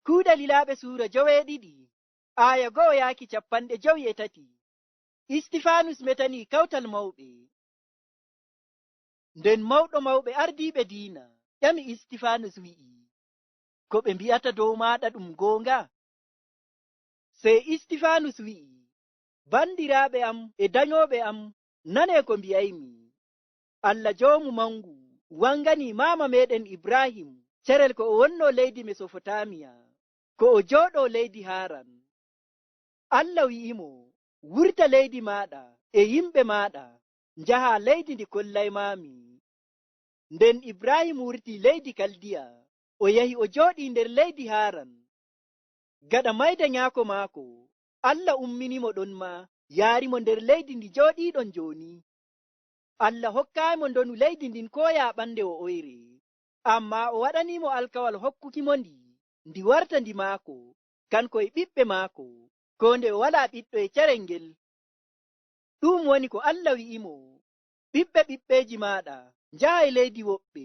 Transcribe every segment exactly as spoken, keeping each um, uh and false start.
Kuuɗe Lilaaɓe suura joweeɗiɗi, aaya go'o yaaki cappanɗe jowi e tati. Istifaanus metanii kawtal mawɓe. Nden mawɗo mawɓe ardiiɓe diina ƴami Istifaanus, wi'i, "Ko ɓe mbi'ata dow maaɗa ɗum goonga?" Sey Istifaanus wi'i, "Bandiraaɓe am e danyooɓe am, nanee ko mbi'aymi. Allah Joomu Mangu wanganii maama meeɗen Ibraahim carel ko o wonno leydi Mesofotaamiya, ko o jooɗo leydi Haaran. Allah wi'imo, 'Wurta leydi maaɗa e yimɓe maaɗa, njahaa leydi ndi kollaymaami.'" Nden Ibraahim wurtii leydi Kaldiya, o yahi o jooɗii nder leydi Haaran. Gaɗa mayde nyaako maako, Allah umminimo ɗon maa, yaarimo nder leydi ndi jooɗiiɗon jooni. Allah hokkaayimo ndonu leydi ndin koo yaaɓande wo'oyre, ammaa o waɗaniimo alkawal hokkukimo ndi, ndi warta ndi maako, kanko e ɓiɓɓe maako, koo nde o walaa ɓiɗɗo e carel ngel. Ɗuum woni ko Allah wi'imo, "Ɓiɓɓe ɓiɓɓeeji maaɗa njahay leydi woɓɓe,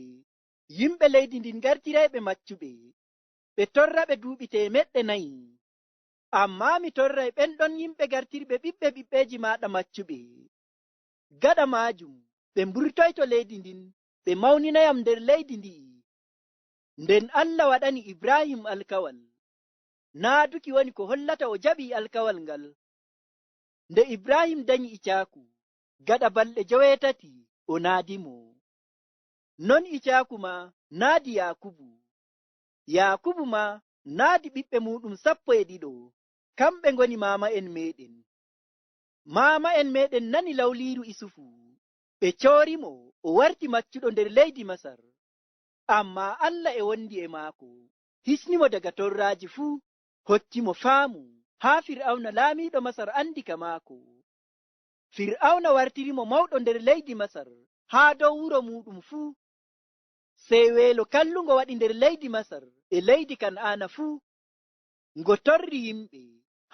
yimɓe leydi ndin ngartirayɓe maccuɓe, ɓe torraɓe duuɓi teemeɗɗe nayi. Ammaa mi torray ɓen ɗon yimɓe gartirɓe ɓiɓɓe ɓiɓɓeeji maaɗa maccuɓe. Gaɗa maajum, ɓe mburtoyto leydi ndin, ɓe mawninayam nder leydi ndi'i." Nden Allah waɗani Ibraahim alkawal. Naaduki woni ko hollata o jaɓii alkawal ngal. Nde Ibraahim danyi Icaaku, gaɗa balɗe joweetati, o naadimo. Non Icaaku maa naadi Yaakubu. Yaakubu maa naadi ɓiɓɓe muuɗum sappo e ɗiɗo, kamɓe ngoni maama'en meeɗen. Maama'en meeɗen nani lawliiru Isufu, ɓe coorimo, o warti maccuɗo nder leydi Masar. Ammaa Allah e wondi e maako, hisnimo daga torraaji fuu, hokkimo faamu, haa Fir'awna laamiiɗo Masar andi ka maako. Fir'awna wartirimo mawɗo nder leydi Masar, haa dow wuro muuɗum fuu. Sey weelo kallungo waɗi nder leydi Masar e leydi Kan'aana fuu. Ngo torri yimɓe,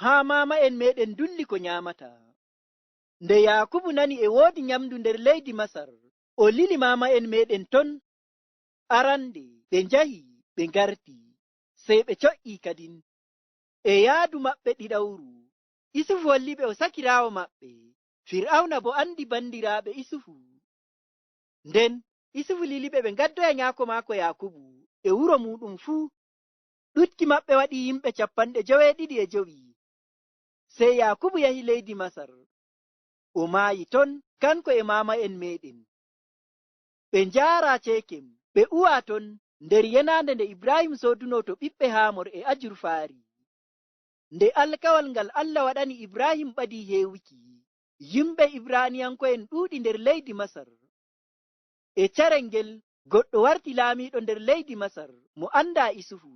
haa maama'en meeɗen ndulli ko nyaamata. Nde Yaakubu nani e woodi nyamndu nder leydi Masar, o lili maama'en meeɗen ton. Arande, ɓe njahi, ɓe ngarti, sey ɓe coƴƴii kadin. E yaadu maɓɓe ɗiɗawru, Isufu holli ɓe o sakiraawo maɓɓe, Fir'awna boo anndi banndiraaɓe Isufu. Nden Isufu lili ɓe ɓe ngaddoya nyaako maako Yaakubu e wuro muuɗum fuu. Ɗutki maɓɓe waɗi yimɓe cappanɗe joweeɗiɗi e jowi. Sey Yaakubu yahi leydi Masar. O maayi ton, kanko e maama'en meeɗen. Ɓe njaaraa Ceekem, ɓe uwaa ton nder yenaande nde Ibraahim soodunoo to ɓiɓɓe Haamor e ajurfaari. Nde alkawal ngal Allah waɗani Ibraahim ɓadii heewuki, yimɓe Ibraaniyanko'en ɗuuɗi nder leydi Masar. E carel ngel, goɗɗo warti laamiiɗo nder leydi Masar, mo anndaa Isufu.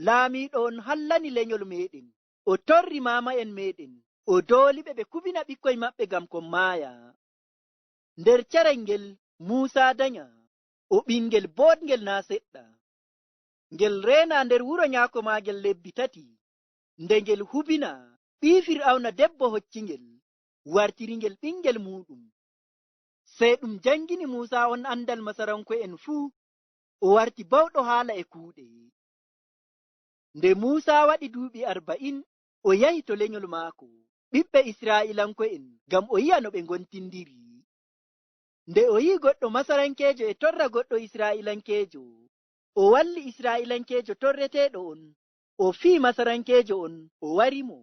Laamiiɗo on hallani lenyol meeɗen, o torri maama'en meeɗen, o dooli ɓe ɓe kubina ɓikkoy maɓɓe ngam kon maaya. Nder carel ngel Muusa danyaa, o ɓingel booɗngel naa' seɗɗa. Ngel reenaa nder wuro nyaako maagel lebbi tati. Nde ngel hubinaa, ɓii Fir'awna debbo hoccingel, wartiri ngel ɓingel muuɗum. Sey ɗum jangini Muusa on andal Masaranko'en fuu, o warti bawɗo haala e kuuɗe. Nde Muusa waɗi duuɓi arba'in, o yahi to lenyol maako. Ɓiɓɓe Israa'iilanko'en, ngam o yi'a no ɓe ngontindiri. Nde o yi'i goɗɗo Masarankeejo e torra goɗɗo Israa'iilankeejo, o walli Israa'iilankeejo torreteeɗo on, o fiyi Masarankeejo on, o wari mo.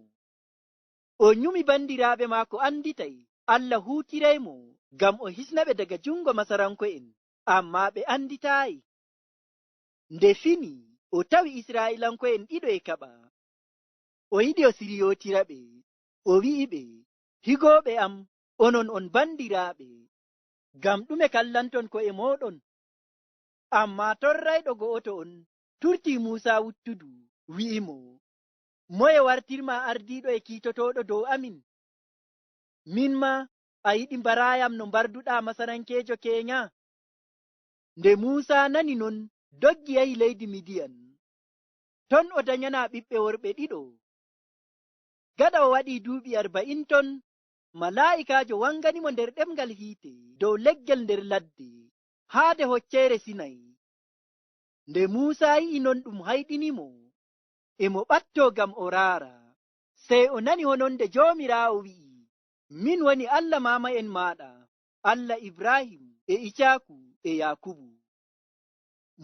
O nyumi bandiraaɓe maako anditay Allah huutiraymo ngam o hisna ɓe daga jungo Masaranko'en, ammaa ɓe anditaayi. Nde fini, o tawi Israa'iilanko'en ɗiɗo e kaɓa. O yiɗi o siriyootira ɓe, o wi'i ɓe, "Higooɓe am, onon on bandiraaɓe. Ngam ɗume kallanton ko'e mooɗon?" Ammaa torrayɗo go'oto on turtii Muusa wuttudu, wi'imo, "Moye wartirmaa ardiiɗo e kiitotooɗo dow amin? Min maa a yiɗi mbaraayam no mbarduɗaa Masarankeejo keenya?" Nde Muusa nani non, doggi yahi leydi Midiyan. Ton o danyanaa ɓiɓɓe worɓe ɗiɗo. Gaɗa o waɗii duuɓi arba'in ton, malaa'ikaajo wanganimo nder ɗemngal hiite dow leggel nder ladde, haade hocceere Sinay. Nde Muusaa yi'i non ɗum hayɗini mo, e mo ɓattoo ngam o raara. Sey o nani hononde Joomiraawo wi'i, "Min woni Allah maama'en maaɗa, Allah Ibraahim e Icaaku e Yaakubu."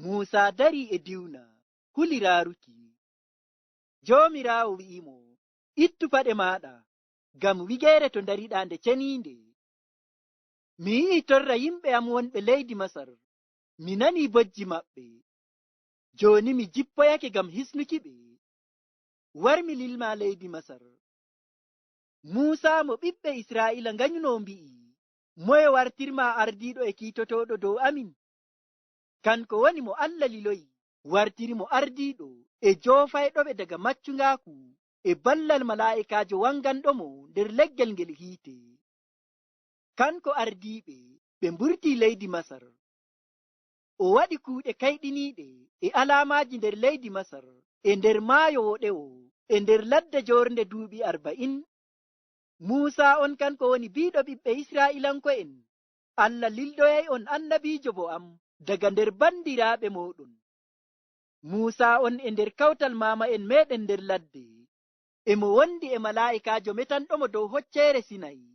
Muusaa darii e diwna, huli raaruki. Joomiraawo wi'i mo, "Ittu paɗe maaɗa, ngam wigeere to ndariɗaa nde ceniinde. Mi yi'i torra yimɓe am wonɓe leydi Masar, mi nanii bojji maɓɓe. Jooni mi jippoyake ngam hisnuki ɓe. War mi lilma leydi Masar." Muusaa mo ɓiɓɓe Israa'iila nganyunoo mbi'i, "Moye wartirma ardiiɗo e kiitotooɗo dow amin?" Kanko woni mo Allah liloyi, wartiri mo ardiiɗo e joofayɗo ɓe daga maccungaaku e ballal malaa'ikaajo wanganɗo mo nder leggel ngel hiite. Kanko ardiiɓe, ɓe mburtii leydi Masar. O waɗi kuuɗe kayɗiniiɗe e alaamaaji nder leydi Masar, e nder maayo woɗewo, e nder ladde joornde duuɓi arba'in. Muusaa on kanko woni biiɗo ɓiɓɓe Israa'iilanko'en, "Allah lildoyay on annabiijo bo am daga nder bandiraaɓe mooɗon." Muusaa on e nder kawtal maama'en meeɗen nder ladde, e mo wondi e malaa'ikaajo metanɗo mo dow hocceere Sinayi.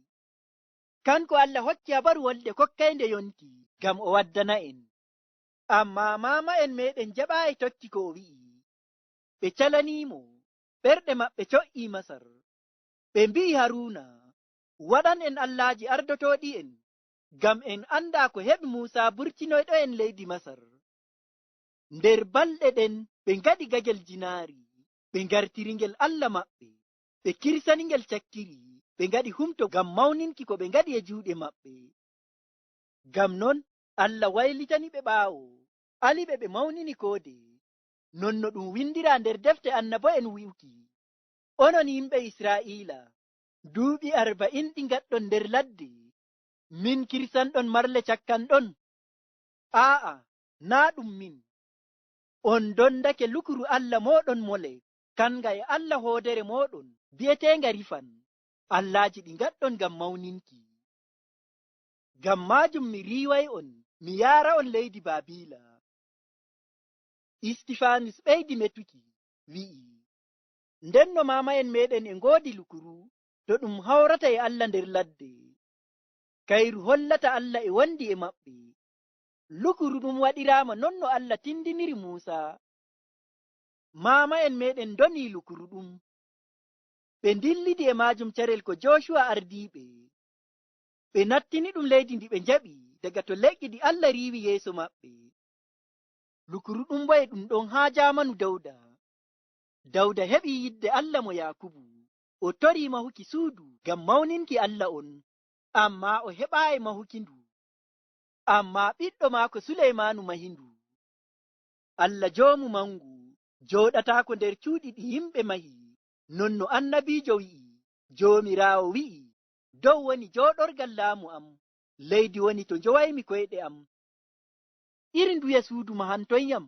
Kanko Allah hokki habaru wolde kokkaynde yonki ngam o waddana en. Ammaa maama'en meeɗen njaɓaayi tokki ko o wi'i. Ɓe calanii mo, ɓerɗe maɓɓe co'ii Masar. Ɓe mbi'i Haruna, "Waɗan en allaaji ardotooɗi en, ngam en anndaa ko heɓi Muusaa burtinoyɗo en leydi Masar." Nder balɗe ɗen ɓe ngaɗi gagel jinaari, ɓe ngartiri ngel Allah maɓɓe, ɓe kirsani ngel cakkiri, ɓe ngaɗi humto ngam mawninki ko ɓe ngaɗi e juuɗe maɓɓe. Ngam non Allah waylitani ɓe ɓaawo, ali ɓe ɓe mawnini koode. Non no ɗum windiraa nder defte annabo'en wi'uki, "Onon yimɓe Israa'iila, duuɓi arba'in ɗi ngaɗɗon nder ladde, min kirsanɗon marle cakkanɗon? Aa'a, naa ɗum min. On ndondake lukuru allah mooɗon Molek, kanga e allah hoodere mooɗon bi'eteenga Rifan, allaaji ɗi ngaɗɗon ngam mawninki. Ngam maajum mi riiway on, mi yaara on leydi Baabila." Istifaanus ɓeydi metuki, wi'i, "Ndenno maama'en meeɗen e ngoodi lukuru to ɗum hawrata e Allah nder ladde. Kayru hollata Allah e wondi e maɓɓe. Lukuru ɗum waɗiraama non no Allah tindiniri Muusa. Maama'en meeɗen ndonii lukuru ɗum. Ɓe ndillidi e maajum carel ko Joosuwa ardiiɓe. Ɓe nattini ɗum leydi ndi ɓe njaɓi daga to leƴƴi ɗi Allah riiwi yeeso maɓɓe. Lukuru ɗum bo e ɗum ɗon haa jaamanu Dawda. Dawda heɓi yidde Allah mo Yaakubu. O torii mahuki suudu ngam mawninki Allah on, ammaa o heɓaayi mahuki ndu. Ammaa ɓiɗɗo maako Suleymaanu mahi ndu. Allah joomu mangu jooɗataako nder cuuɗi ɗi yimɓe mahi, non no annabiijo wi'i, Joomiraawo wi'i, 'Dow woni jooɗorgal laamu am, leydi woni to njowaymi koyɗe am.' Iri nduye suudu mahanton yam?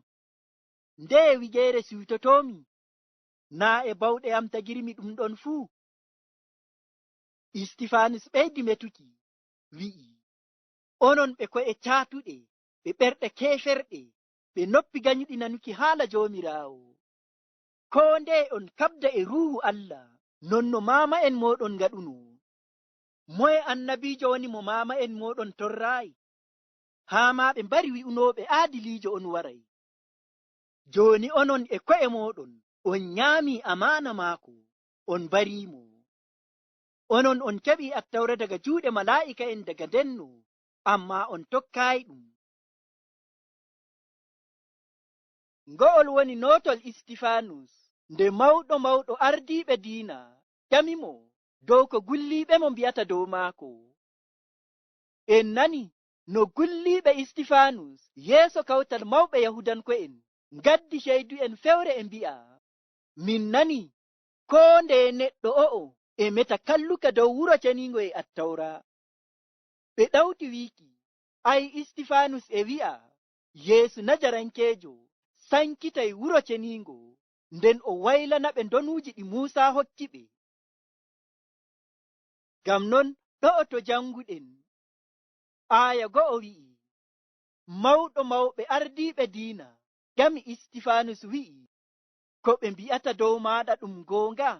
Ndeye wigeere siwtotoomi? Naa e bawɗe am tagirmi ɗum ɗon fuu?" Istifaanus ɓeydi metuki, wi'i, "Onon ɓe ko'e caatuɗe, ɓe ɓerɗe keeferɗe, ɓe noppi ganyuɗi nanuki haala Joomiraawo. Koo ndeye on kaɓda e Ruuhu Allah, non no maama'en mooɗon ngaɗuno. Moye annabiijo woni mo maama'en mooɗon torraayi? Haa maa ɓe mbari wi'unooɓe aadiliijo on waray. Jooni onon e ko'e mooɗon on nyaamii amaana maako, on mbariimo. Onon on keɓii Attawra daga juuɗe malaa'ika'en daga ndenno, ammaa on tokkaayi ɗum." Ngo'ol woni nootol Istifaanus, nde mawɗo mawɗo ardiiɓe diina ƴami mo dow ko gulliiɓe mo mbi'ata dow maako. En nani no gulliiɓe Istifaanus yeeso kawtal mawɓe Yahuudanko'en ngaddi ceydu'en fewre e mbi'a, "Min nani koo ndeye neɗɗo o'o e meta kalluka dow wuro ceniingo e Attawra." Ɓe ɗawti wiiki, "Ay, Istifaanus e wi'a Yeesu Najarankeejo sankitay wuro ceniingo, nden o waylana ɓe ndonuuji ɗi Muusa hokki ɓe." Ngam non, ɗo'o to janguɗen, aaya go'o wi'i, "Mawɗo mawɓe ardiiɓe diina Ƴami Istifaanus wi'i, "Ko ɓe mbi'ata dow maaɗa ɗum goonga?"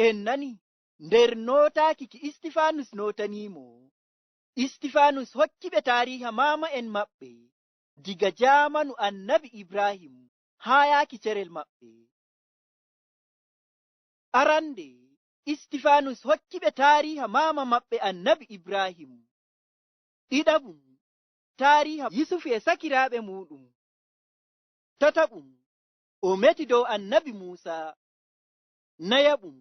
En nani nder nootaaki ki Istifaanus nootanii mo. Istifaanus hokki ɓe taariiha maama'en maɓɓe, diga jaamanu Annabi Ibraahim haa yaaki cerel maɓɓe. Arande, Istifaanus hokki ɓe taariiha maama maɓɓe Annabi Ibraahim. Ɗiɗaɓum, taariiha Yusufu e sakiraaɓe muuɗum. Tataɓum, o meti dow Annabi Muusa. Nayaɓum,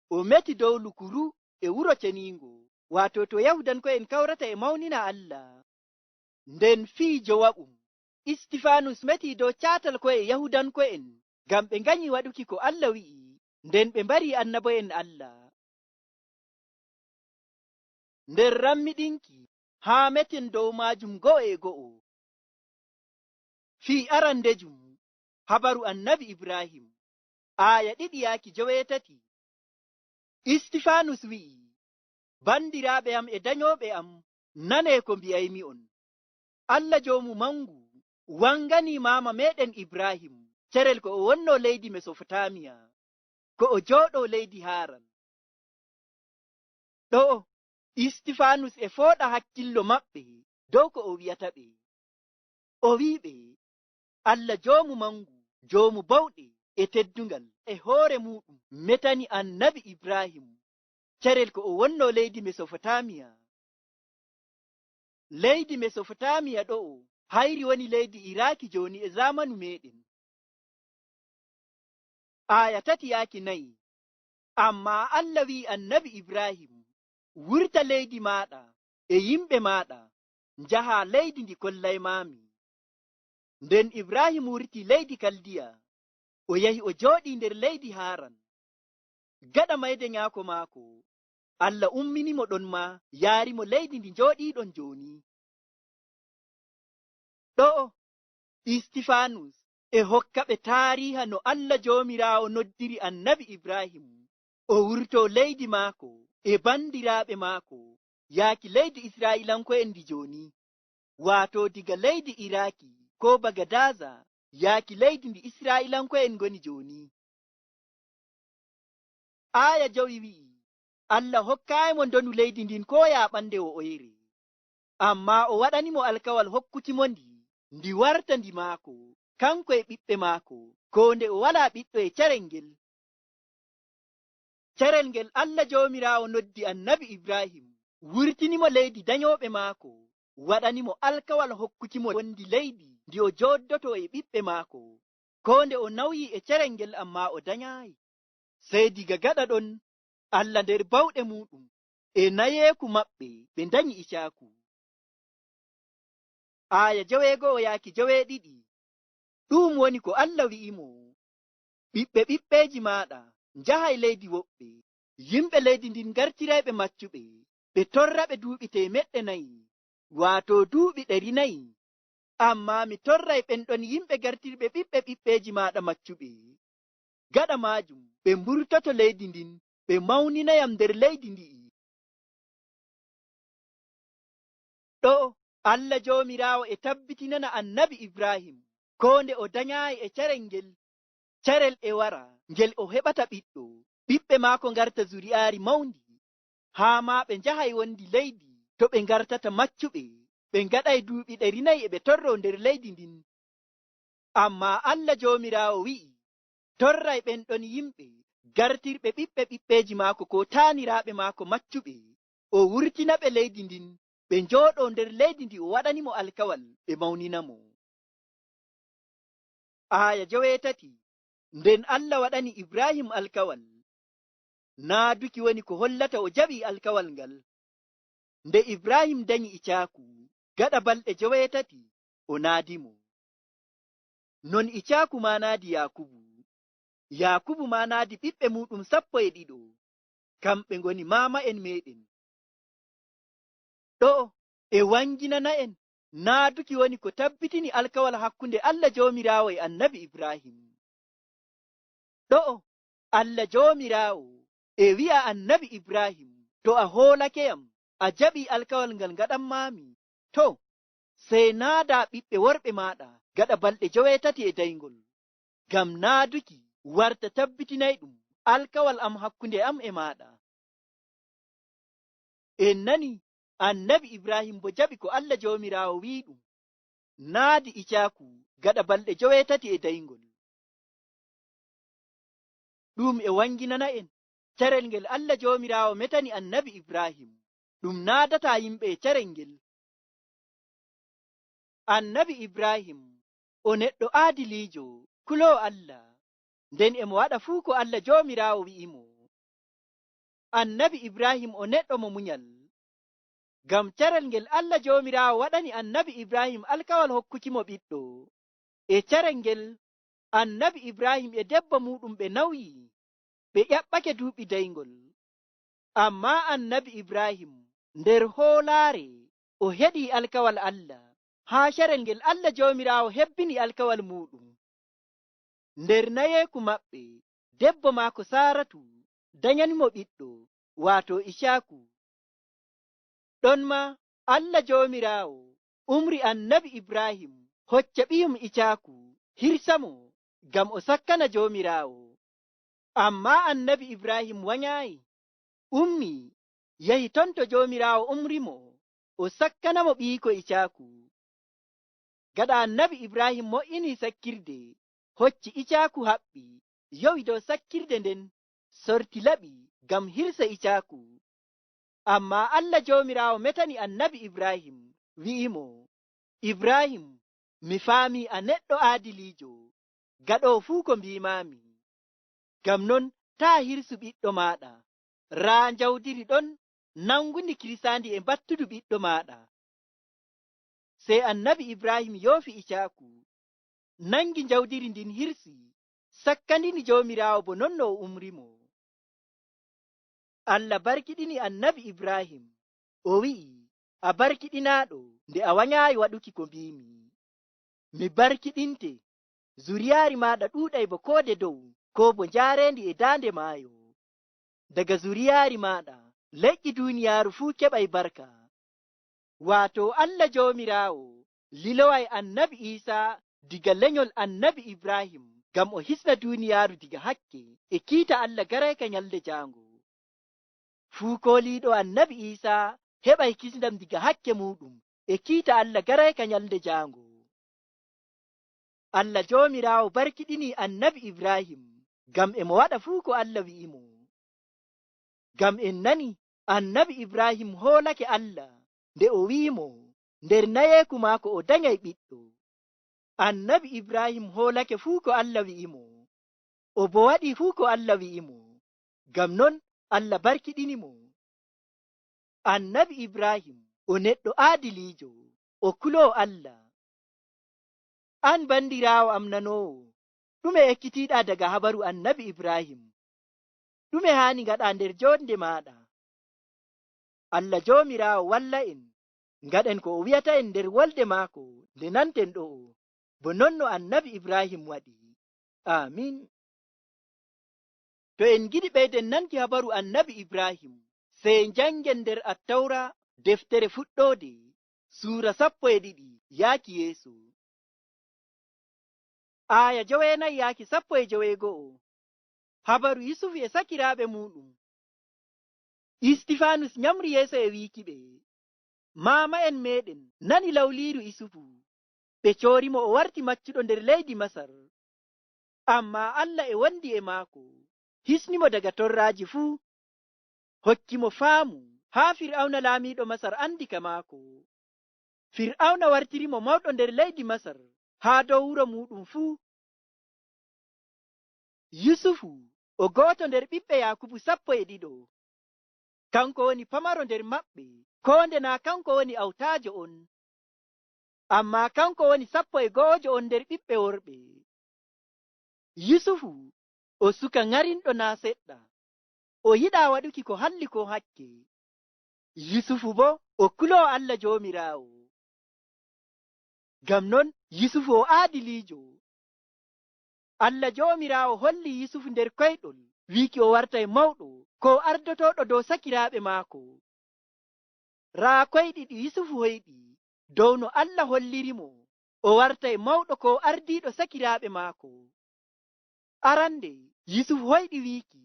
o meti dow lukuru e wuro ceniingo, waato to Yahuudanko'en kawrata e mawnina Allah. Nden fii jowaɓum, Istifaanus meti dow caatal ko'e Yahuudanko'en, ngam ɓe nganyi waɗuki ko Allah wi'i, nden ɓe mbari annabo'en Allah. Nder rammiɗinki, haa meten dow maajum go'o e go'o. Fii arandejum, habaru Annabi Ibraahim, aaya ɗiɗi yaaki joweetati. Istifaanus wi'i, "Bandiraaɓe am e danyooɓe am, nanee ko mbi'aymi'on. Allah Joomu Mangu wanganii maama meeɗen Ibraahim cerel ko o wonno leydi Mesofotaamiya, ko o jooɗo leydi Haaran." Ɗo'o, Istifaanus e fooɗa hakkillo maɓɓe dow ko o wi'ata ɓe. O wi'i ɓe, "Allah Joomu Mangu, Joomu Bawɗe e Teddungal e hoore muuɗum metani Annabi Ibraahim cerel ko o wonno leydi Mesofotaamiya." Leydi Mesofotaamiya ɗo'o hayri woni leydi Iraaki jooni e zamanu meeɗen. Aaya tati yaaki nayi. Ammaa Allah wi'i Annabi Ibraahim, "Wurta leydi maaɗa e yimɓe maaɗa, njahaa leydi ndi kollaymaami." Nden Ibraahim wurti leydi Kaldiya, o yahi o jooɗii nder leydi Haaran. Gaɗa mayde nyaako maako, Allah ummini mo ɗon maa, yaari mo leydi ndi njooɗiiɗon jooni. Ɗo'o, Istifaanus e hokka ɓe taariiha no Allah Joomiraawo noddiri Annabi Ibraahim, o wurto leydi maako e bandiraaɓe maako, yaaki leydi Israa'iilanko'en ndi jooni, waato diga leydi Iraaki koo Bagadaza, yaaki leydi ndi Israa'iilanko'en ngoni jooni. Aaya jowi wi'i, "Allah hokkaay mo ndonu leydi ndin koo yaaɓande o oyre. Ammaa o waɗani mo alkawal hokkuki mo ndi, ndi warta ndi maako, kanko e ɓiɓɓe maako, koo nde o walaa ɓiɗɗo e cerel ngel." Cerel ngel Allah Joomiraawo noddi Annabi Ibraahim, wurtini mo leydi danyooɓe maako, waɗani mo alkawal hokkuki mo wondi leydi ndi o jooddoto e ɓiɓɓe maako, koo nde o nawyi e cerel ngel, ammaa o danyaay. Sey diga gaɗa ɗon, Allah nder bawɗe muuɗum e nayeeku maɓɓe ɓe ndanyi Icaaku. Aaya joweego'o yaaki joweeɗiɗi. Ɗuum woni ko Allah wi'i mo, "Ɓiɓɓe ɓiɓɓeeji maaɗa njahay leydi woɓɓe, yimɓe leydi ndin ngartiray ɓe maccuɓe, ɓe torra ɓe duuɓi teemeɗɗe nayi, waato duuɓi ɗeri nayi. Ammaa mi torray ɓen ɗon yimɓe gartirɓe ɓiɓɓe ɓiɓɓeeji maaɗa maccuɓe. Gaɗa maajum ɓe mburtoto leydi ndin, ɓe mawninayam nder leydi ndi'i." Ɗo'o, Allah Joomiraawo e tabbitinana Annabi Ibraahim, koo nde o danyaayi e carel ngel, carel e wara ngel o heɓata ɓiɗɗo, ɓiɓɓe maako ngarta zuri'aari mawndi, haa maa ɓe njahay wondi leydi to ɓe ngartata maccuɓe, ɓe ngaɗay duuɓi ɗeri nayi e ɓe torroo nder leydi ndin. Ammaa Allah Joomiraawo wi'i, torray ɓen ɗon yimɓe gartirɓe ɓiɓɓe ɓiɓɓeeji maako koo taaniraaɓe maako maccuɓe, o wurtinaɓe leydi ndin, ɓe njooɗoo nder leydi ndi o waɗani mo alkawal, ɓe mawnina mo. Aaya joweetati. Nden Allah waɗani Ibraahim alkawal. Naaduki woni ko hollata o jaɓi alkawal ngal. Nde Ibraahim danyi Icaaku, gaɗa balɗe joweetati, o naadi mo. Non Icaaku maa naadi Yaakubu. Yaakubu maa naadi ɓiɓɓe muuɗum sappo e ɗiɗo. Kamɓe ngoni maama'en meeɗen. Ɗo'o e wanginana'en, naaduki woni ko tabbitini alkawal hakkunde Allah Joomiraawo e Annabi Ibraahim. Ɗo'o Allah Joomiraawo e wi'a Annabi Ibraahim, "To a hoolake yam, a jaɓi alkawal ngal ngaɗanmaami, to, sey naadaa ɓiɓɓe worɓe maaɗa gaɗa balɗe joweetati e dayngol, ngam naaduki warta tabbitinayɗum alkawal am hakkunde am e maaɗa. En nani, annabi Ibrahim bo jaɓi ko Allah Joomiraawo wi'i ɗum, naadi Icaaku gaɗa balɗe joweetati e dayngol. Ɗum e wanginana en carel ngel Allah Joomiraawo metani annabi Ibrahim, ɗum naadataa yimɓe e carel ngel. Annabi Ibrahim o neɗɗo aadiliijo, kuloowo Allah, nden e mo waɗa fuu ko Allah Joomiraawo wi'i mo. Annabi Ibrahim o neɗɗo mo munyal, ngam carel ngel Allah Joomiraawo waɗani annabi Ibrahim alkawal hokkuki mo ɓiɗɗo. E carel ngel, annabi Ibrahim e debbo muuɗum ɓe nawyi, ɓe ƴaɓɓake duuɓi dayngol. Ammaa annabi Ibrahim, nder hoolaare, o heɗi alkawal Allah, haa carel ngel Allah Joomiraawo hebbini alkawal muuɗum. Nder nayeeku maɓɓe, debbo maako Saaratu danyani mo ɓiɗɗo, waato Icaaku. Ɗon maa, Allah Joomiraawo umri annabi Ibrahim hocca ɓiyum Icaaku, hirsa mo, ngam o sakkana Joomiraawo. Ammaa annabi Ibrahim wanyaayi, ummi, yahi ton to Joomiraawo umri mo, o sakkana mo ɓiyiiko Icaaku. Gaɗa annabi Ibrahim mo'ini sakkirde, hocci Icaaku haɓɓi, yowi dow sakkirde nden, sorti laɓi ngam hirsa Icaaku. Ammaa Allah Joomiraawo metani annabi Ibrahim, wi'i mo, "Ibrahim, mi faami a neɗɗo aadiliijo, gaɗoowo fuu ko mbiimaami. Ngam non, taa hirsu ɓiɗɗo maaɗa, raa njawdiri ɗon nangundi kirsaandi e mbattudu ɓiɗɗo maaɗa." Sey annabi Ibrahim yoofi Icaaku, nangi njawdiri ndin hirsi, sakkandini Joomiraawo bo non no o umri mo. Allah barkiɗini annabi Ibrahim, o wi'i, "A barkiɗinaaɗo nde a wanyaayi waɗuki ko mbiimi. Mi barkiɗinte, zuriyaari maaɗa ɗuuɗay bo koode dow, koo bo njaareendi e daande maayo. Daga zuriyaari maaɗa, leƴƴi duuniyaaru fuu keɓay barka." Waato Allah Joomiraawo liloway annabi Iisa diga lenyol annabi Ibrahim, ngam o hisna duuniyaaru diga hakke e kiita Allah garayka nyalnde jaango. Fuu kooliiɗo annabi Iisa heɓay kisndam diga hakke muuɗum e kiita Allah garayka nyalnde jaango. Allah Joomiraawo barkiɗini annabi Ibrahim, ngam e mo waɗa fuu ko Allah wi'i mo. Ngam en nani, annabi Ibrahim hoolake Allah nde o wi'i mo nder nayeeku maako o danyay ɓiɗɗo. Annabi Ibrahim hoolake fuu ko Allah wi'i mo, o bo waɗi fuu ko Allah wi'i mo. Ngam non, Allah barkiɗini mo. Annabi Ibrahim o neɗɗo aadiliijo, o kuloowo Allah. An bandiraawo am nanoowo, ɗume ekkitiiɗaa daga habaru annabi Ibrahim? Ɗume haani ngaɗaa nder joonde maaɗa? Allah Joomiraawo walla en, ngaɗen ko o wi'ata en nder wolde maako nde nanten ɗo'o, bo non no annabi Ibrahim waɗi. Aamin. To en ngiɗi ɓeyden nanki habaru annabi Ibrahim, sey njanngen nder Attawra, deftere Fuɗɗoode, suura sappo e ɗiɗi, yaaki yeeso. Aaya joweenayi yaaki sappo e joweego'o. Habaru Yusufu e sakiraaɓe muuɗum. Istifaanus nyamri yeeso e wiiki ɓe, "Maama'en meeɗen nani lawliiru Yusufu. Ɓe coori mo o warti maccuɗo nder leydi Masar. Ammaa Allah e wondi e maako, hisni mo daga torraaji fuu, hokki mo faamu haa Fir'awna laamiiɗo Masar andi ka maako. Fir'awna wartiri mo mawɗo nder leydi Masar haa dow wuro muuɗum fuu." Yusufu o gooto nder ɓiɓɓe Yaakubu sappo e ɗiɗo. Kanko woni pamaro nder maɓɓe, koo nde naa kanko woni awtaajo on. Ammaa kanko woni sappo e go'ojo on nder ɓiɓɓe worɓe. Yusufu o suka ŋarinɗo naa seɗɗa. O yiɗaa waɗuki ko halli koo hakke. Yusufu boo o kuloowo Allah Joomiraawo. Ngam non, Yusufu o aadiliijo. Allah Joomiraawo holli Yusufu nder koyɗol wiiki o wartay mawɗo, koo ardotooɗo dow sakiraaɓe maako. Raa koyɗi ɗi Yusufu hoyɗi dow no Allah holliri mo o warta e mawɗo ko ardiiɗo sakiraaɓe maako. Arande, Yusufu hoyɗi wiiki,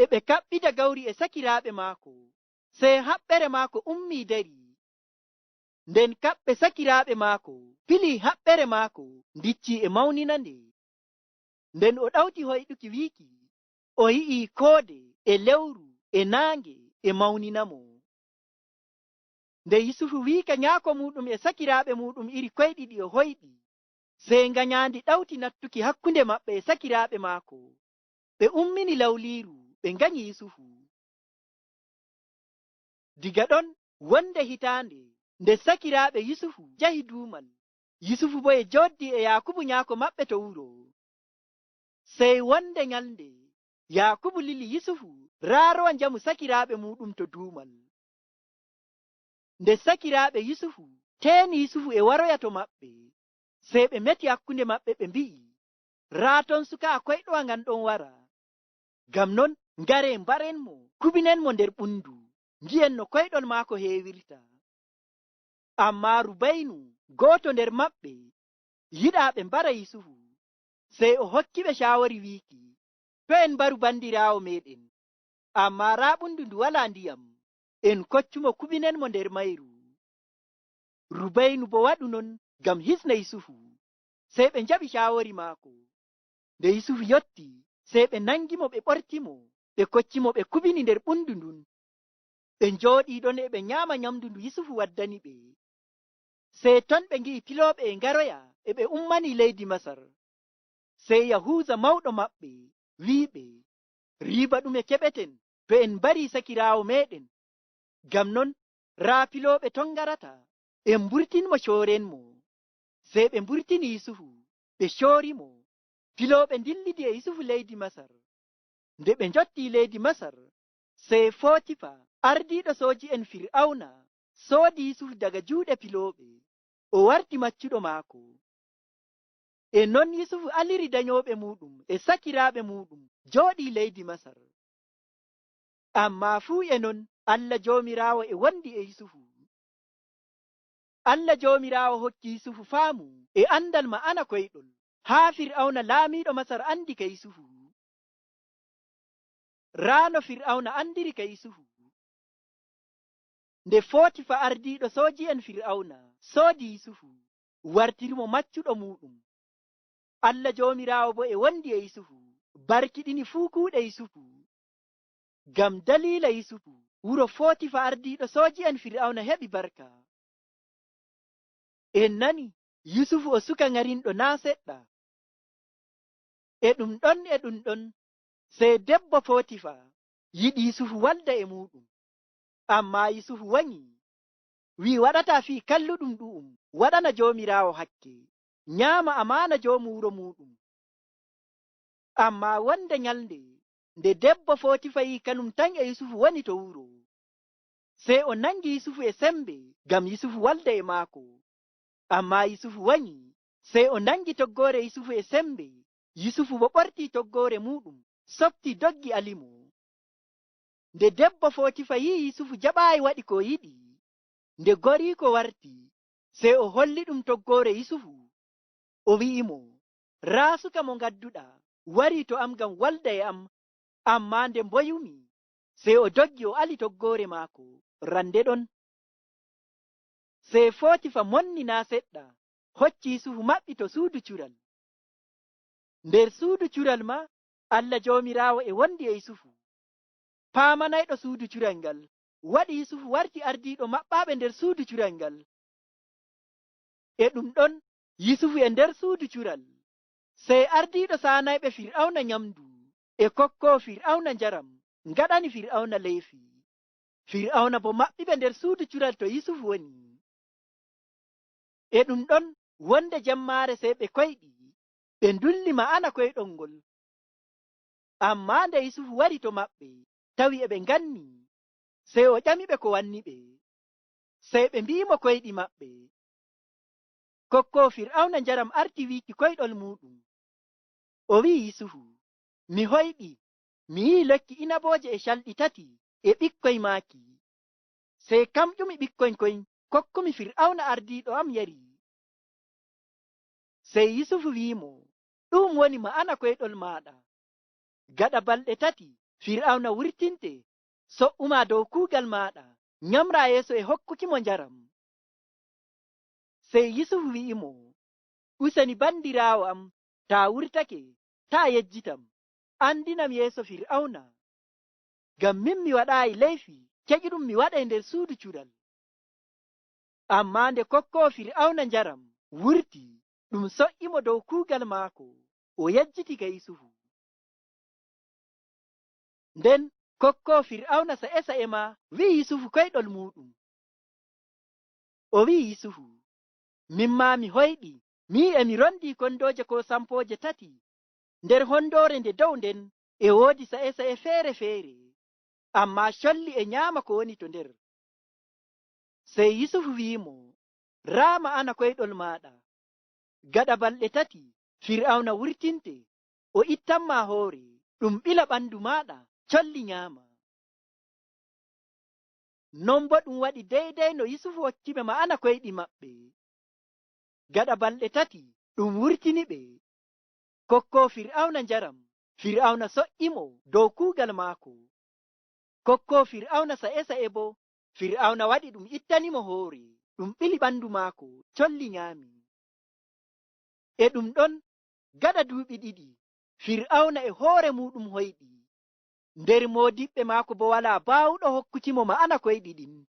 eɓe kaɓɓida gawri e sakiraaɓe maako, sey haɓɓere maako ummii darii. Nden kaɓɓe sakiraaɓe maako pilii haɓɓere maako, ndiccii e mawnina nde. Nden o ɗawti hoyɗuki wiiki, o yi'ii koode e lewru e naange e mawnina mo. Nde Yusufu wiika nyaako muuɗum e sakiraaɓe muuɗum iri koyɗi ɗi o hoyɗi, sey nganyaandi ɗawti nattuki hakkunde maɓɓe e sakiraaɓe maako. Ɓe ummini lawliiru, ɓe nganyi Yusufu. Diga ɗon, wonde hitaande, nde sakiraaɓe Yusufu njahi duumal, Yusufu boo e jooɗdi e Yaakubu nyaako maɓɓe to wuro. Sey wonde nyalnde, Yaakubu lili Yusufu raarowa njamu sakiraaɓe muuɗum to duumal. Nde sakiraaɓe Yusufu teeni Yusufu e waroya to maɓɓe, sey ɓe meti hakkunde maɓɓe, ɓe mbi'i, "Raa ton sukaa koyɗowa ngan ɗon wara. Ngam non, ngaree, mbaren mo, kuɓinen mo nder ɓundu, ngi'en no koyɗol maako heewirta." Ammaa Rubaynu, gooto nder maɓɓe, yiɗaa ɓe mbara Yusufu, sey o hokki ɓe caawori wiiki, "To' en mbaru bandiraawo meeɗen, ammaa raa ɓundu ndu walaa ndiyam, en koccu mo, kuɓinen mo nder mayru." Rubaynu boo waɗu non ngam hisna Yusufu. Sey ɓe njaɓi caawori maako. Nde Yusufu yotti, sey ɓe nangi mo, ɓe ɓorti mo, ɓe kocci mo, ɓe kuɓini nder ɓundu ndun. Ɓe njooɗii ɗon e ɓe nyaama nyamndu ndu Yusufu waddani ɓe. Sey ton ɓe ngi'i pilooɓe e ngaroya, e ɓe ummanii leydi Masar. Sey Yahuuza, mawɗo maɓɓe, wi'i ɓe, "Riiba ɗume keɓeten to en mbarii sakiraawo meeɗen? Ngam non, raa pilooɓe ton ngarata, en mburtin mo, cooren mo." Sey ɓe mburtini Yusufu, ɓe coori mo. Filooɓe ndillidi e Yusufu leydi Masar. Nde ɓe njottii leydi Masar, sey Footifa, ardiiɗo sooji'en Fir'awna, soodi Yusufu daga juuɗe filooɓe, o warti maccuɗo maako. E non Yusufu aliri danyooɓe muuɗum e sakiraaɓe muuɗum, jooɗii leydi Masar. Ammaa fuu e non, Allah Joomiraawo e wondi e Yusufu. Allah Joomiraawo hokki Yusufu faamu e andal ma'ana koyɗol, haa Fir'awna, laamiiɗo Masar, andi ka Yusufu. Raa no Fir'awna andiri ka Yusufu. Nde Footifa, ardiiɗo sooji'en Fir'awna, soodi Yusufu, wartiri mo maccuɗo muuɗum, Allah Joomiraawo boo e wondi e Yusufu, barkiɗini fuu kuuɗe Yusufu. Ngam daliila Yusufu, wuro Footifa, ardiiɗo sooji'en Fir'awna, heɓi barka. En nani, Yusufu o suka ŋarinɗo naa' seɗɗa. E ɗum ɗon, e ɗum ɗon, sey debbo Footifa yiɗi Yusufu walda e muuɗum. Ammaa Yusufu wanyi, wi'i, "Waɗataa fii kalluɗum ɗu'um, waɗana Joomiraawo hakke, nyaama amaana joomu wuro muuɗum." Ammaa wonde nyalnde, nde debbo Footifa yi'i kanum tan e Yusufu woni to wuro, sey o nangi Yusufu e sembe ngam Yusufu walda e maako. Ammaa Yusufu wanyi, sey o nangi toggoore Yusufu e sembe. Yusufu boo ɓorti toggoore muuɗum, sopti doggi, ali mo. Nde debbo Footifa yi'i Yusufu jaɓaayi waɗi ko o yiɗi, nde goriiko warti, sey o holli ɗum toggoore Yusufu. O wi'i mo, "Raa suka mo ngadduɗaa warii to am ngam walda e am." Ammaa nde mboyumi, sey o doggi, o ali toggoore maako rande ɗon. Sey Footifa monni naa' seɗɗa, hocci Yusufu maɓɓi to suudu cural. Nder suudu cural maa, Allah Joomiraawo e wondi e Yusufu. Paamanayɗo suudu cural ngal waɗi Yusufu warti ardiiɗo maɓɓaaɓe nder suudu cural ngal. E ɗum ɗon, Yusufu e nder suudu cural, sey ardiiɗo saanayɓe Fir'awna nyamndu e kokkoowo Fir'awna njaram ngaɗani Fir'awna leefi. Fir'awna boo maɓɓi ɓe nder suudu cural to Yusufu woni. E ɗum ɗon, wonde jemmaare sey ɓe koyɗi, ɓe ndulli ma'ana koyɗol ngol. Ammaa nde Yusufu wari to maɓɓe, tawi e ɓe nganni, sey o ƴami ɓe ko wanni ɓe. Sey ɓe mbi'i mo koyɗi maɓɓe. Kokkoowo Fir'awna njaram arti wiiki koyɗol muuɗum. O wi'i Yusufu, "Mi hoyɗi, mi yi'i lekki inabooje e calɗi tati e ɓikkoy maaki. Sey kamƴumi ɓikkoy koy, kokkumi Fir'awna ardiiɗo am yari." Sey Yusufu wi'i mo, "Ɗuum woni ma'ana koyɗol maaɗa. Gaɗa balɗe tati, Fir'awna wurtinte, so'uma dow kuugal maaɗa, nyamra yeeso e hokkuki mo njaram." Sey Yusufu wi'i mo, "Useni banndiraawo am, taa wurtake, taa yejjitam, anndinam yeeso Fir'awna. Ngam min mi waɗaayi leyfi, keƴuɗum mi waɗay nder suudu cural." Ammaa nde kokkoowo Fir'awna njaram wurti, ɗum so'i mo dow kuugal maako, o yejjiti ka Yusufu. Nden kokkoowo Fir'awna sa'e-sa'e maa wi'i Yusufu koyɗol muuɗum. O wi'i Yusufu, "Min maa mi hoyɗi, mi yi'i e mi rondi kondooje koo sampooje tati. Nder hondoore nde dow nden e woodi sa'e-sa'e feere-feere, ammaa colli e nyaama ko woni to nder." Sey Yusufu wi'i mo, "Raa ma'ana koyɗol maaɗa. Gaɗa balɗe tati, Fir'awna wurtinte, o ittan ma hoore, ɗum ɓila ɓandu maaɗa, colli nyaama." Non boo ɗum waɗi deydey no Yusufu hokki ɓe ma'ana koyɗi maɓɓe. Gaɗa balɗe tati, ɗum wurtini ɓe. Kokkoowo Fir'awna njaram, Fir'awna so'i mo dow kuugal maako. Kokkoowo Fir'awna sa'e-sa'e boo, Fir'awna waɗi ɗum ittani mo hoore, ɗum ɓili ɓandu maako, colli nyaami. E ɗum ɗon, gaɗa duuɓi ɗiɗi, Fir'awna e hoore muuɗum hoyɗi. Nder moodiɓɓe maako boo walaa baawuɗo hokkuki mo ma'ana koyɗi ɗin.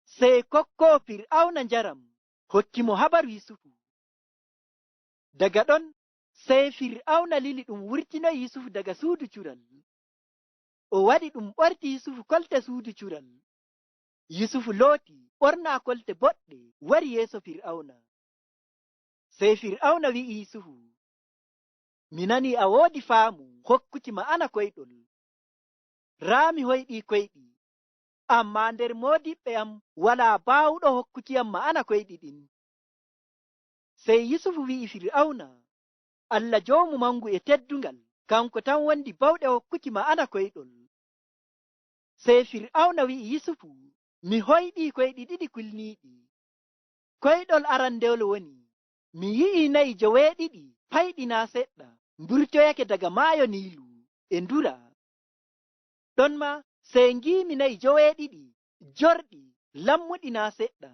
Sey kokkoowo Fir'awna njaram hokki mo habaru Yusufu. Daga ɗon, sey Fir'awna lili ɗum wurtinoyi Yusufu daga suudu cural. O waɗi ɗum ɓorti Yusufu kolte suudu cural. Yusufu looti, ɓorna kolte boɗɗe, wari yeeso Fir'awna. Sey Fir'awna wi'i Yusufu, "Mi nanii a woodi faamu hokkuki ma'ana koyɗol. Raa mi hoyɗi koyɗi, ammaa nder moodiɓɓe am walaa baawuɗo hokkuki am ma'ana koyɗi ɗin." Sey Yusufu wi'i Fir'awna, "Allah joomu mangu e teddungal, kanko tan wondi bawɗe hokkuki ma'ana koyɗol." Sey Fir'awna wi'i Yusufu, "Mi hoyɗi koyɗi ɗiɗi kulniiɗi. Koyɗol arandewol woni, mi yi'i na'i joweeɗiɗi payɗi naa seɗɗa mburtoyake daga maayo Niilu e ndura. Ɗon maa sey ngiimi na'i joweeɗiɗi jorɗi lammuɗi naa seɗɗa.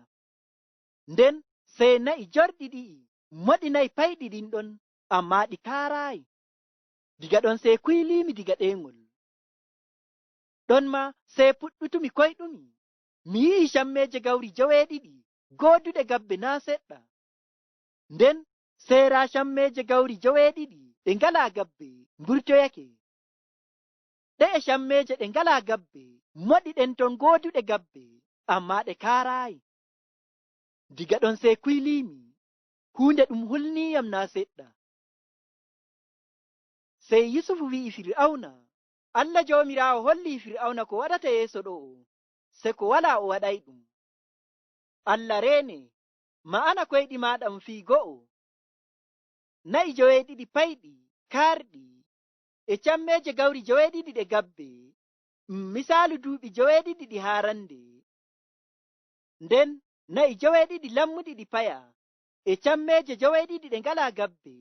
Nden sey na'i jorɗi ɗi'i moɗi na'i payɗi ɗin ɗon, ammaa ɗi kaaraayi. Diga ɗon sey kuyliimi diga ɗeeŋol. Ɗon maa sey puɗɗutumi koyɗumi, mi yi'i cammeeje gawri joweeɗiɗi gooduɗe gabbe naa seɗɗa. Nden sey raa cammeeje gawri joweeɗiɗi ɗe ngalaa gabbe mburtoyake. Ɗe'e cammeeje ɗe ngalaa gabbe moɗi ɗen ton gooduɗe gabbe, ammaa ɗe kaaraayi. Diga ɗon sey kuyliimi, huunde ɗum hulniiyam naa seɗɗa." Sey Yusufu wi'i Fir'awna, "Allah Joomiraawo holli Fir'awna ko waɗata yeeso ɗo'o, seko walaa o waɗay ɗum. Allah reene, ma'ana koyɗi maaɗa on fii go'o. Na'i joweeɗiɗi payɗi, kaarɗi, e cammeeje gawri joweeɗiɗi ɗe gabbe, mm, misaalu duuɓi joweeɗiɗi ɗi haarannde. Nden na'i joweeɗiɗi lammuɗi ɗi paya, e cammeeje joweeɗiɗi ɗe ngalaa gabbe,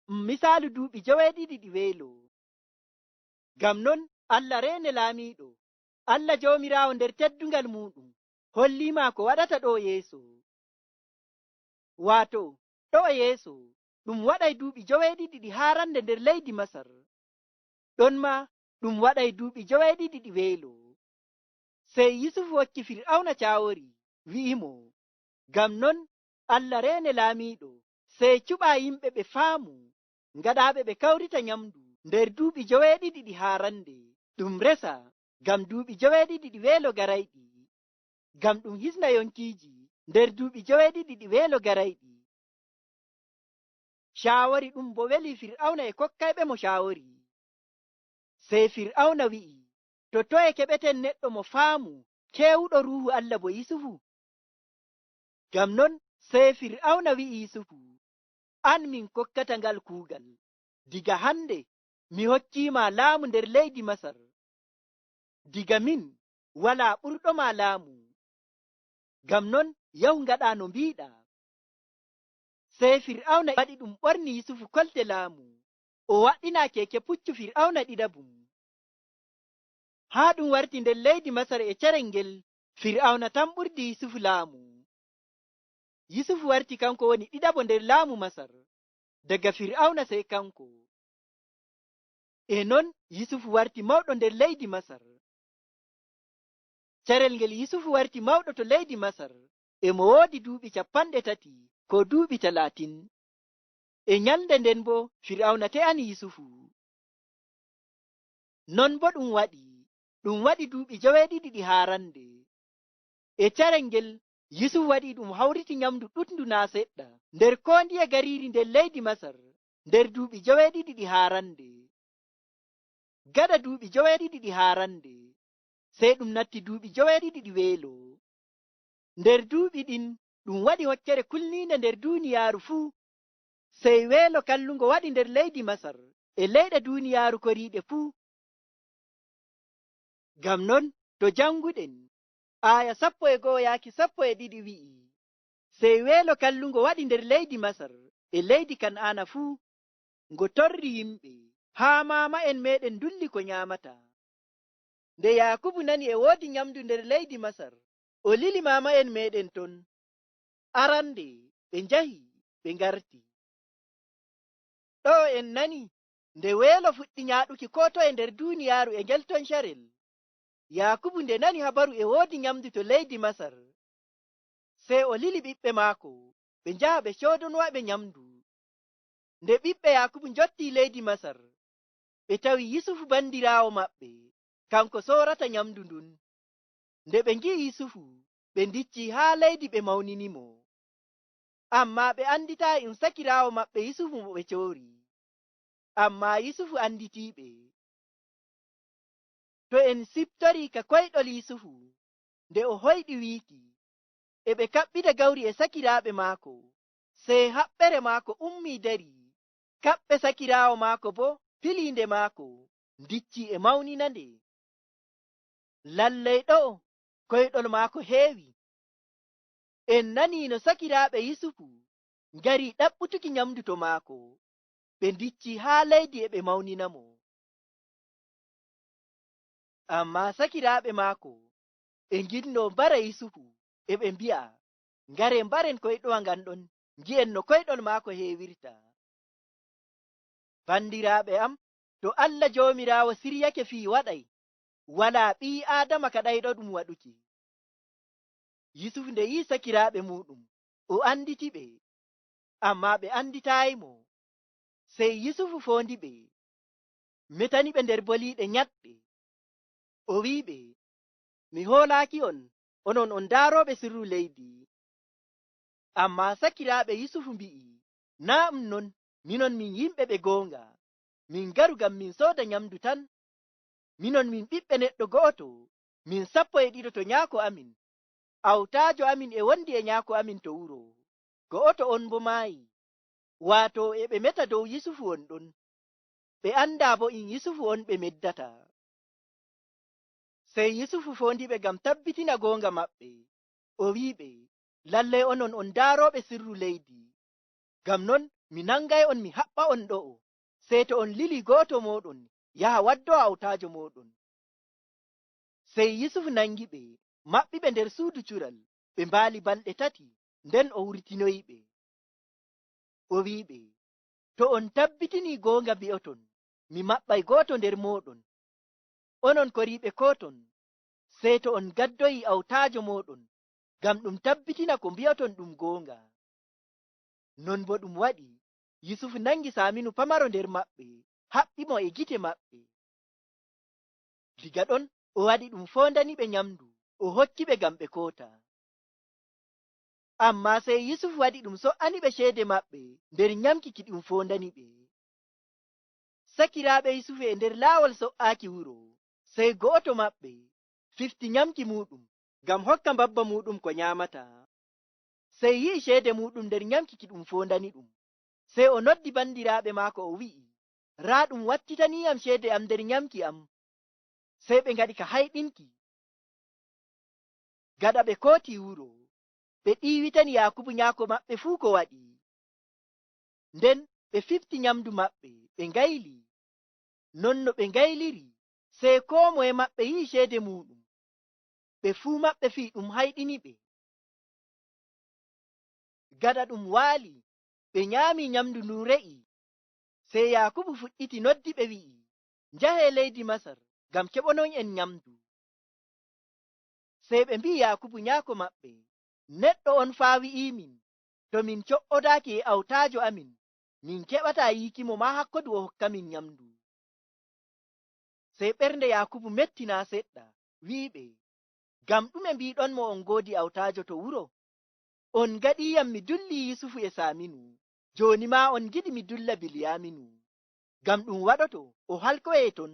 mm, misaalu duuɓi joweeɗiɗi ɗi weelo. Ngam non Allah reene laamiiɗo, Allah Joomiraawo nder teddungal muuɗum hollii ma ko waɗata ɗo yeeso. Waato, ɗo yeeso, ɗum waɗay duuɓi joweeɗiɗi ɗi haarannde nder leydi Masar. Ɗon maa ɗum waɗay duuɓi joweeɗiɗi ɗi weelo." Sey Yusufu hokki Fir'awna caawori, wi'i mo, "Ngam non Allah reene laamiiɗo, sey cuɓa yimɓe ɓe faamu, ngaɗaaɓe ɓe kawrita nyamndu nder duuɓi joweeɗiɗi ɗi haarannde, ɗum resa ngam duuɓi joweeɗiɗi ɗi weelo garayɗi, ngam ɗum hisna yonkiiji nder duuɓi joweeɗiɗi ɗi weelo garayɗi. Caawori ɗum boo weli Fir'awna e kokkayɓe mo caawori." Sey Fir'awna wi'i, "To toye keɓeten neɗɗo mo faamu, keewuɗo Ruuhu Allah bo Yusufu?" Ngam non sey Fir'awna wi'i Yusufu, "An min kokkata ngal kuugal. Diga hannde mi hokkii ma laamu nder leydi Masar. Diga min walaa ɓurɗo ma laamu. Ngam non yahu ngaɗa no mbiiɗa." Sey Fir'awna waɗi ɗum ɓorni Yusufu kolte laamu, o waɗɗina keeke puccu Fir'awna ɗiɗaɓum. Haa ɗum warti nder leydi Masar e carel ngel, Fir'awna tan ɓurdi Yusufu laamu. Yusufu warti kanko woni ɗiɗaɓo nder laamu Masar, daga Fir'awna sey kanko. E non Yusufu warti mawɗo nder leydi Masar. Carel ngel Yusufu warti mawɗo to leydi Masar, e mo woodi duuɓi capanɗe tati koo duuɓi talaatin. E nyalnde nden boo Fir'awna te'ani Yusufu. Non boo ɗum waɗi, ɗum waɗi duuɓi joweeɗiɗi ɗi haarannde. E carel ngel Yusufu waɗi ɗum hawriti nyamndu ɗuɗndu naa' seɗɗa nder koo ndiye gariiri nder leydi Masar nder duuɓi joweeɗiɗi ɗi haarannde. Gaɗa duuɓi joweeɗiɗi ɗi haarannde, sey ɗum natti duuɓi joweeɗiɗi ɗi weelo. Nder duuɓi ɗin ɗum waɗi hoccere kulniinde nder duuniyaaru fuu. Sey weelo kallungo waɗi nder leydi Masar e leyɗe duuniyaaru koriiɗe fuu. Ngam non, to jannguɗen, aaya sappo e go'o yaaki sappo e ɗiɗi wi'i, sey weelo kallungo waɗi nder leydi Masar e leydi Kan'aana fuu, ngo torri yimɓe, haa maama'en meeɗen ndulli ko nyaamata. Nde Yaakubu nani e woodi nyamndu nder leydi Masar, o lili maama'en meeɗen ton. Arande, ɓe njahi, ɓe ngarti. Ɗo en nani, nde weelo fuɗɗi nyaaɗuki koo toye nder duuniyaaru e ngel ton carel. Yaakubu nde nani habaru e woodi nyamndu to leydi Masar, sey o lili ɓiɓɓe maako, ɓe njaha ɓe coodonowa ɓe nyamndu. Nde ɓiɓɓe Yaakubu njottii leydi Masar, ɓe tawi Yusufu bandiraawo maɓɓe, kanko soorata nyamndu ndun. Nde ɓe ngi'i Yusufu, ɓe ndiccii haa leydi ɓe mawnini mo. Ammaa ɓe annditaayi ɗum sakiraawo maɓɓe Yusufu mo ɓe coori. Ammaa Yusufu annditii ɓe. To en siftorii ka koyɗol Yusufu, nde o hoyɗi wiiki, e ɓe kaɓɓida gawri e sakiraaɓe maako, sey haɓɓere maako ummii darii, kaɓɓe sakiraawo maako boo filiinde maako, ndiccii e mawnina nde. Lalley ɗo'o, koyɗol maako heewi. En nanii no sakiraaɓe Yusufu ngari ɗaɓɓutuki nyamndu to maako, ɓe ndiccii haa leydi e ɓe mawnina mo. Ammaa sakiraaɓe maako ɓe ngiɗno mbara Yusufu, e ɓe mbi'a, "Ngaren mbaren koyɗowa ngan ɗon, ngi'en no koyɗol maako heewirta." Bandiraaɓe am, to Allah Joomiraawo siryake fii waɗay, walaa ɓii Aadama kaɗayɗo ɗum waɗuki. Yusufu nde yi'i sakiraaɓe muuɗum, o annditi ɓe, ammaa ɓe annditaayi mo. Sey Yusufu foondi ɓe, metani ɓe nder boliiɗe nyaɗɗe. O wi'i ɓe, "Mi hoolaaki on, onon on daarooɓe sirru leydi." Ammaa sakiraaɓe Yusufu mbi'i, "Naa' ɗum non, minon min yimɓe ɓe goonga. Min ngaru ngam min sooda nyamndu tan. Minon min ɓiɓɓe neɗɗo go'oto, min sappo e ɗiɗo to nyaako amin. Awtaajo amin e wondi e nyaako amin to wuro. Go'oto on boo maayi." Waato e ɓe meta dow Yusufu on ɗon. Ɓe andaa boo in Yusufu on ɓe meddata. Sey Yusufu foondi ɓe ngam tabbitina goonga maɓɓe. O wi'i ɓe, "Lalley onon on daarooɓe sirru leydi. Ngam non mi nangay on mi haɓɓa on ɗo'o, sey to on lili go'oto mooɗon yaha waddoo awtaajo mooɗon." Sey Yusufu nangi ɓe, maɓɓi ɓe nder suudu cural, ɓe mbaali balɗe tati, nden o wurtinoyi ɓe. O wi'i ɓe, "To on tabbitinii goonga mbi'oton, mi maɓɓay go'oto nder mooɗon, onon koriiɓe koo ton, sey to on ngaddoyii awtaajo mooɗon, ngam ɗum tabbitina ko mbi'oton ɗum goonga." Non boo ɗum waɗi, Yusufu nangi saaminu pamaro nder maɓɓe, haɓɓi mo e gite maɓɓe. Diga ɗon, o waɗi ɗum foondani ɓe nyamndu, o hokki ɓe ngam ɓe koota. Ammaa sey Yusufu waɗi ɗum so'ani ɓe ceede maɓɓe nder nyamki ki ɗum foondani ɓe. Sakiraaɓe Yusufu e nder laawol so'aaki wuro, sey go'oto maɓɓe fifti nyamki muuɗum ngam hokka mbabba muuɗum ko nyaamata. Sey yi'i ceede muuɗum nder nyamki ki ɗum foondani ɗum. Sey o noddi bandiraaɓe maako, o wi'i, "Raa ɗum wattitaniiyam ceede am nder nyamki am." Sey ɓe ngaɗi ka hayɗinki. Gaɗa ɓe kooti wuro, ɓe ɗiiwitani Yaakubu nyaako maɓɓe fuu ko waɗi. Nden ɓe fifti nyamdu maɓɓe, ɓe ngayli. Non no ɓe ngayliri, sey koo moye maɓɓe yi'i ceede muuɗum. Ɓe fuu maɓɓe fii ɗum hayɗini ɓe. Gaɗa ɗum waali, ɓe nyaami nyamdu ndun re'i. Sey Yaakubu fuɗɗiti noddi ɓe, wi'i, "Njahee leydi Masar, ngam keɓonon en nyamdu." Sey ɓe mbi'i Yaakubu nyaako maɓɓe, "Neɗɗo on faa wi'iimin, 'To min co'odaaki e awtaajo amin, min keɓataa yiikimo maa hakkodu o hokkamin nyamdu.'" Sey ɓernde Yaakubu metti naa' seɗɗa, wi'iɓe, "Ngam ɗume mbiiɗonmo on ngoodi awtaajo to wuro? On ngaɗiiyam mi dullii Yusufu e Saaminu, jooni maa on ngiɗi mi dulla Bilyaaminu. Ngam ɗum waɗoto o halkoyee ton."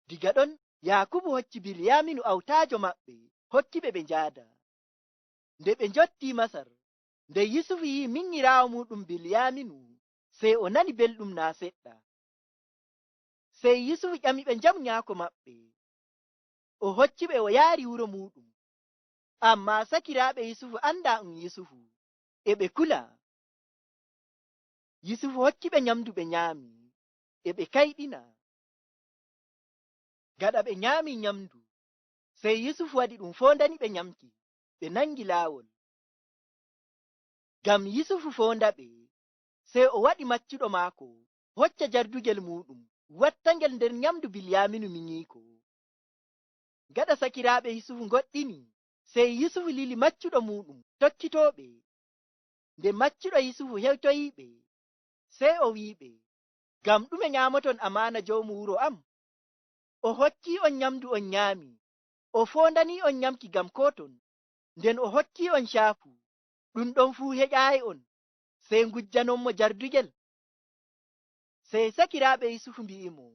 Diga ɗon, Yaakubu hocci Bilyaaminu awtaajo maɓɓe, hokkiɓe ɓe njaada. Nde ɓe njottii Masar, nde Yusufu yi'i minyiraawo muuɗum Bilyaaminu, sey o nani belɗum naa' seɗɗa. Sey Yusufu ƴamiɓe njamu nyaako maɓɓe. O hocciɓe o yaari wuro muuɗum. Ammaa sakiraaɓe Yusufu andaa um Yusufu, e ɓe kula. Yusufu hokkiɓe nyamdu ɓe nyaami, e ɓe kayɗina. Gaɗa ɓe nyaami nyamdu, sey Yusufu waɗi ɗum foondaniɓe nyamki, ɓe nangi laawol. Ngam Yusufu foondaɓe, sey o waɗi maccuɗo maako hocca jardugel muuɗum, wattangel nder nyamdu Bilyaaminu minyiiko. Gaɗa sakiraaɓe Yusufu ngoɗɗini, sey Yusufu lili maccuɗo muuɗum tokkitooɓe. Nde maccuɗo Yusufu hewtoyiiɓe, sey o wi'iɓe, "Ngam ɗume nyaamoton amaana joomu wuro am? O hokkii'on nyamdu on nyaami, o foondanii'on nyamki ngam kooton, nden o hokkii'on caafu, ɗum ɗon fuu heƴaayi'on, sey ngujjanonmo jardugel?" Sey sakiraaɓe Yusufu mbi'imo,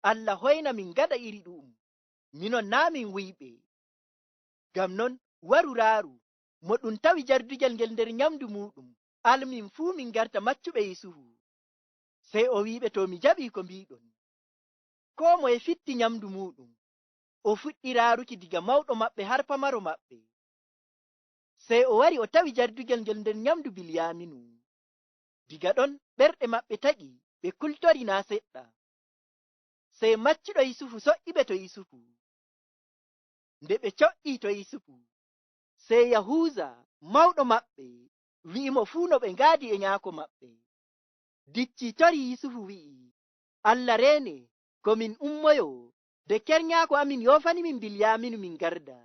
"Allah hoyna min ngaɗa iri ɗu'um. Minon naa' min wuyɓe." Ngam non, waru raaru, mo ɗum tawi jardugel ngel nder nyamdu muuɗum, al min fuu min ngarta maccuɓe Yusufu. Sey o wi'iɓe, "To mi jaɓii ko mbiiɗon." Koo moye fitti nyamdu muuɗum, o fuɗɗi raaruki diga mawɗo maɓɓe har pamaro maɓɓe. Sey o wari o tawi jardugel ngel nder nyamdu Bilyaaminu. Diga ɗon ɓerɗe maɓɓe taƴi, ɓe kultori naa' seɗɗa. Sey maccuɗo Yusufu soƴƴiɓe to Yusufu. Nde ɓe coƴƴii to Yusufu, sey Yahuuza, mawɗo maɓɓe, wi'imo fuu no ɓe ngaadi e nyaako maɓɓe. Diccii torii Yusufu wi'i, "Allah reene, ko min ummoyoo, de ker nyaako amin yoofani min Bilyaaminu min ngarda.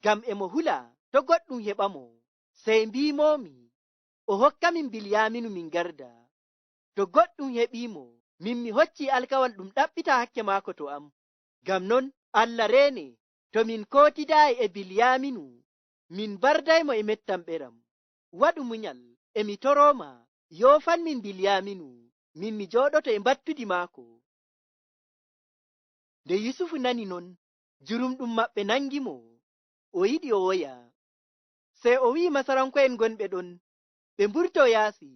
Ngam e mo hula to' goɗɗum heɓamo. Sey mbiimoomi, o hokkamin Bilyaaminu min ngarda. To goɗɗum heɓiimo, min mi hoccii alkawal ɗum ɗaɓɓita hakke maako to am. Ngam non, Allah reene, to min kootidaayi e Bilyaaminu, min mbardaymo e mettam ɓeram. Waɗu munyal, e mi torooma, yoofanmin Bilyaaminu, min mi jooɗoto e mbattudi maako." Nde Yusufu nani non, jurumɗum maɓɓe nangimo, o yiɗi o woya. Sey o wi'i masaranko'en gonɓe ɗon, ɓe mburtoo yaasi.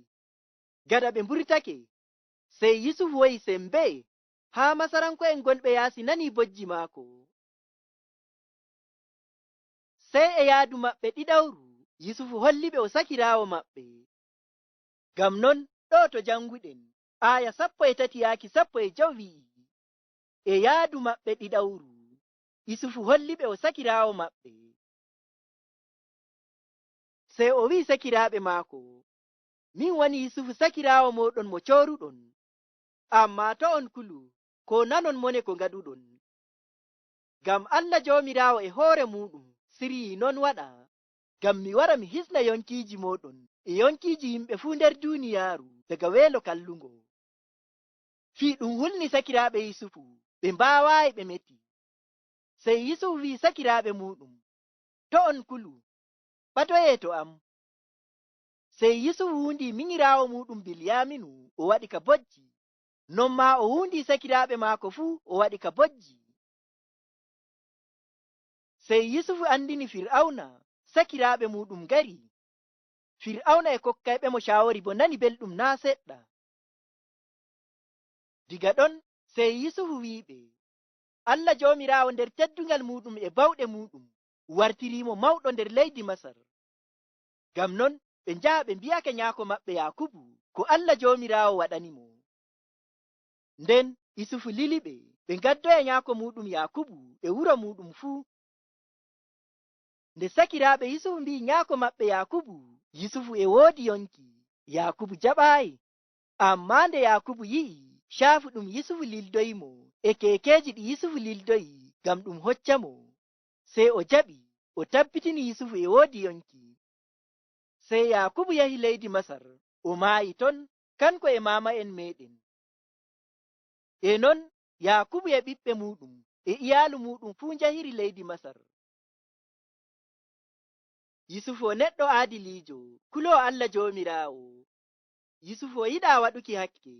Gaɗa ɓe mburtake, sey Yusufu woyi sembee, haa masaranko'en gonɓe yaasi nani bojji maako. Sey e yaadu maɓɓe ɗiɗawru, Yusufu holli ɓe o sakiraawo maɓɓe. Ngam non, ɗo to jannguɗen, aaya sappo e tati yaaki sappo e jowi wi'i, e yaadu maɓɓe ɗiɗawru, Yusufu holli ɓe o sakiraawo maɓɓe. Sey o wi'i sakiraaɓe maako, "Min woni Yusufu sakiraawo mooɗon mo cooruɗon. Ammaa to' on kulu, koo nanon mone ko ngaɗuɗon. Ngam Allah Joomiraawo e hoore muuɗum siryii non waɗa, ngam mi wara mi hisna yonkiiji mooɗon e yonkiiji yimɓe fuu nder duuniyaaru daga weelo kallungo." Fii ɗum hulni sakiraaɓe Yusufu, ɓe mbaawaayi ɓe meti. Sey Yusufu wi'i sakiraaɓe muuɗum, "To' on kulu, ɓadoyee to am." Sey Yusufu huundi minyiraawo muuɗum Bilyaaminu, o waɗi ka bojji. Non maa o huundi sakiraaɓe maako fuu, o waɗi ka bojji. Sey Yusufu anndini Fir'awna, sakiraaɓe muuɗum ngari. Fir'awna e kokkayɓe mo caawori boo nani belɗum naa' seɗɗa. Diga ɗon, sey Yusufu wi'i ɓe, "Allah Joomiraawo nder teddungal muuɗum e bawɗe muuɗum wartirii mo mawɗo nder leydi Masar." Ngam non, ɓe njaha ɓe mbi'ake nyaako maɓɓe Yaakubu ko Allah Joomiraawo waɗani mo. Nden Yusufu lili ɓe, ɓe ngaddoya nyaako muuɗum Yaakubu e wuro muuɗum fuu. Nde sakiraaɓe Yusufu mbi'i nyaako maɓɓe Yaakubu, Yusufu e woodi yonki, Yaakubu jaɓaayi. Ammaa nde Yaakubu yi'i caafu ɗum Yusufu lildoyi mo e keekeeji ɗi Yusufu lildoyi ngam ɗum hocca mo, sey o jaɓi, o tabbitini Yusufu e woodi yonki. Sey Yaakubu yahi leydi Masar, o maayi ton, kanko e maama'en meeɗen. E non, Yaakubu e ɓiɓɓe muuɗum e iyaalu muuɗum fuu njahiri leydi Masar. Yusufu o neɗɗo aadiliijo, kuloowo Allah Joomiraawo. Yusufu o yiɗaa waɗuki hakke.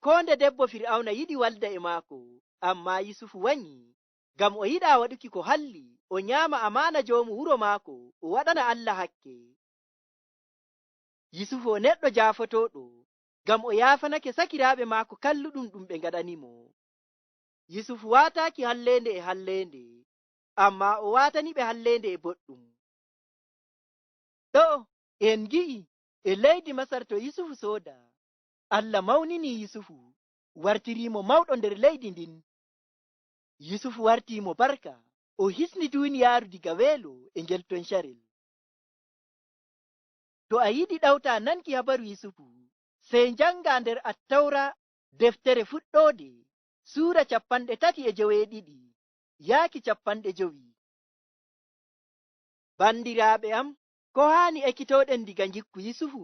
Koo nde debbo Fir'awna yiɗi walda e maako, ammaa Yusufu wanyi, ngam o yiɗaa waɗuki ko halli, o nyaama amaana joomu wuro maako, o waɗana Allah hakke. Yusufu o neɗɗo jaafotooɗo, ngam o yaafanake sakiraaɓe maako kalluɗum ɗum ɓe ngaɗani mo. Yusufu waataaki halleende e halleende, ammaa o waatani ɓe halleende e boɗɗum. Ɗo'o en ngi'i e leydi Masar to Yusufu sooda, Allah mawnini Yusufu, wartiri mo mawɗo nder leydi ndin. Yusufu warti mo barka, o hisni duuniyaaru diga weelo e ngel ton carel. To a yiɗi ɗawta nanki habaru Yusufu, sey njannga nder Attawra deftere Fuɗɗoode, suura cappanɗe tati e joweeɗiɗi, yaaki cappanɗe jowi. Banndiraaɓe am, ko haani ekitooɗen diga ngikku Yusufu?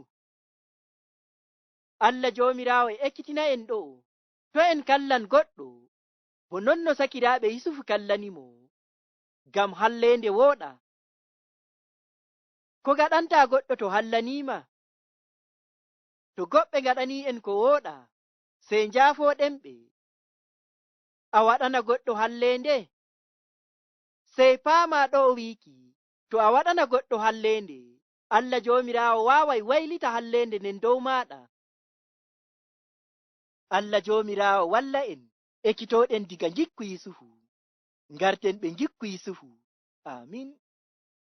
Allah Joomiraawo e ekkitina en ɗo'o, to' en kallan goɗɗo, bo non no sakiraaɓe Yusufu kallani mo, ngam halleende wooɗa. Ko ngaɗantaa goɗɗo to hallanii ma? To goɗɓe ngaɗanii en ko wooɗa, sey njaafooɗen ɓe. A waɗana goɗɗo halleende? Sey paamaa ɗo'o wiiki, to a waɗana goɗɗo halleende, Allah Joomiraawo waaway waylita halleende nden dow maaɗa. Allah Joomiraawo walla en, ekitooɗen diga ngikku Yusufu. Ngarten ɓe ngikku Yusufu. Aamin.